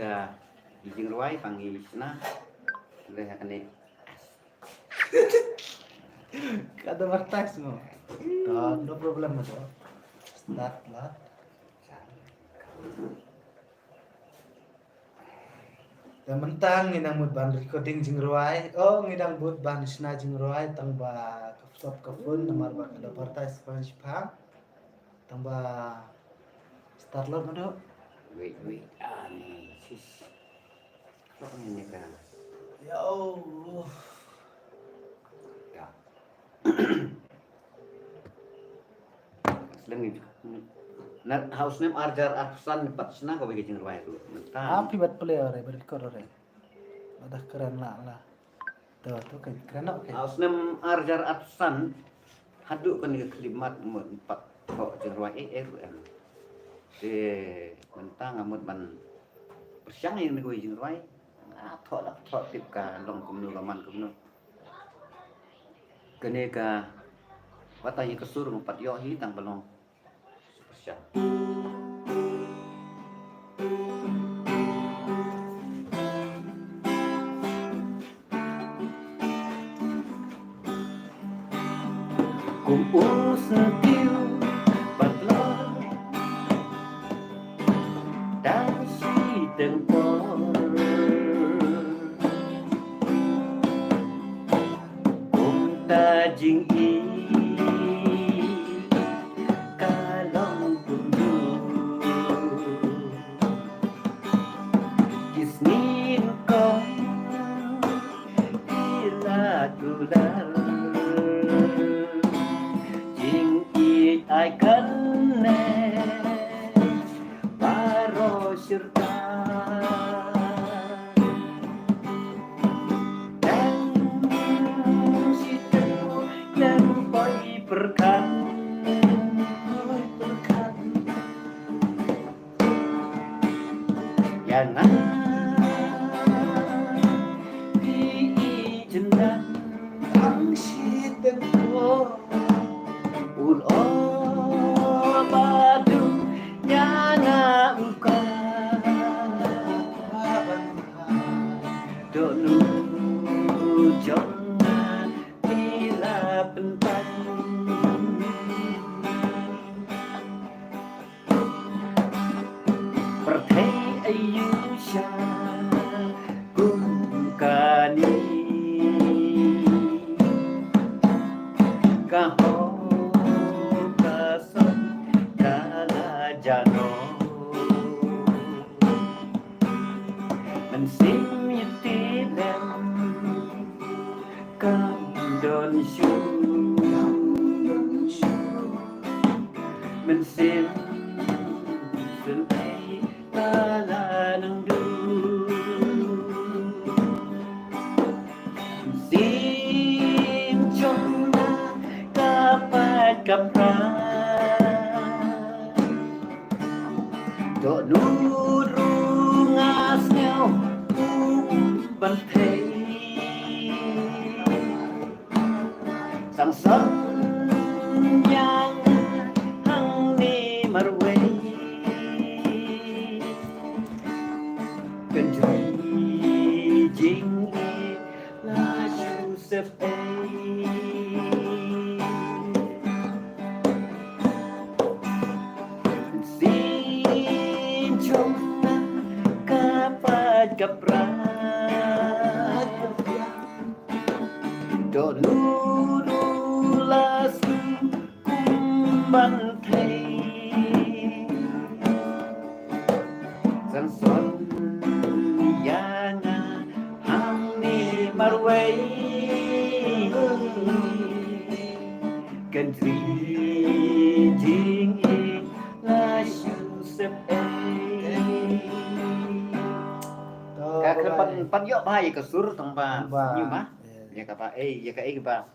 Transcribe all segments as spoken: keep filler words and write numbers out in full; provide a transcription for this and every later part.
Ka jingrwai pang i sna. Leh kane. Ka advertise mo. To, no problem mo to. Start la. Te mynta ngi dang mut ban recording jingrwai. Oh, ngi dang mut ban sna jingrwai tang ba ka stop ka phone namar ba ka advertise pang shiphang. Tang ba start lot mano. Wait, wait. Ah, ni sis. Kok ni ni ka. Ya Allah. Ya. Slem ni. Na house name arjar arsan pat sna ka wei ka jingrwai tu. Mentang. Api bat play ore, bat record ore. Adah keren lah lah. To, to kan kren ok. Aus nem arjar atsan haduh kan ka klimat mut pat to jingrwai eh eh em. Te mentang amut ban persiang yang negoi jingrwai. Ah, to lah to tip ka long kumno ka man kumno. Kene ka watang ka sur mut pat yo hi tang balong. Kum u sngewthuh pat lor da shi teng por. Kumta jingïeit ka long kumno. Ki sngi nyngkong ki la kular. Jingïeit ai kane baroh shirta. Dang shi teng ïa poi pyrkhat, poi pyrkhat. Ïa nga i jyndan ang shi teng ko. Un o ba dum ïa nga u ka. Dohnud jong nga ki la pyntan. Pyrthei aïu sha kum kane. Ka hok ka sot ka la jano. Mynsiem ïa ti lem kam don shuh. Mynsiem sngewthuh la nang du. Mynsiem jong nga ka pait ka pra. Dohnud ruh nga sngew um ban thei. Sang son ïa nga hangne marwei. Kynjri jingïeit la shu sep ei. Mynsiem jong nga ka pait ka pra. Dohnud ruh la shu kum ban thei. Sang son ïa nga hangne marwei. Kynjri jingïeit la shu sep ei. Ka khlem pan, pan ïoh bha ïa ka sur tang ba. Tang ba. Ïa ka ba ei, ïa ka ei ba.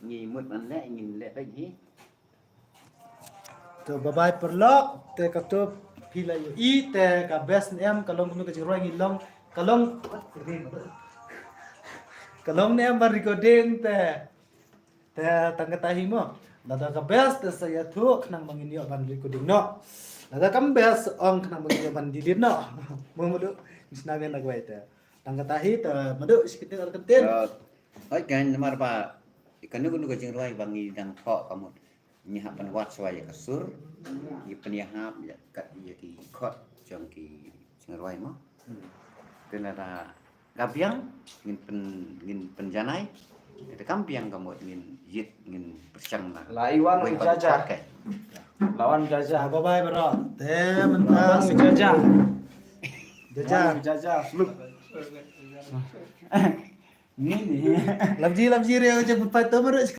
Ngi mut ban leh, ngin leh beit hi. To bye bye paralok, te katto phi la ïohi, te ka best ne em, ka long kumno ka jingrwai ngi long, ka long, ka long ne em ba recording te, te tang kata hi mo. Lada ka best te sa ïathuh khnang ba ngin ïoh ban recording noh. Lada kam best ong khnang ba ngin ïoh ban delete noh. Mo mo do. Sna biang na kwai te. Tang kata hi te madu sikit ar kentin. Oi kan namar ba kanu kanu ka jingrwai ba ngi dang thoh ka mut. Ngi hap ban wad shuwa ïa ka sur. Ngi pynïahap ïa kat ïa ki chord jong ki jingrwai mo. Te lada ka biang ngin pyn ngin pynjanai. Te kam biang ka mut ngin ïit ngin pyrshang na. La iwan jaja. La wan jaja. Bye bye bro. Te mynta jaja. Jaja. Jaja. Look. Ni ni. Lamji lamji re je pat to bro.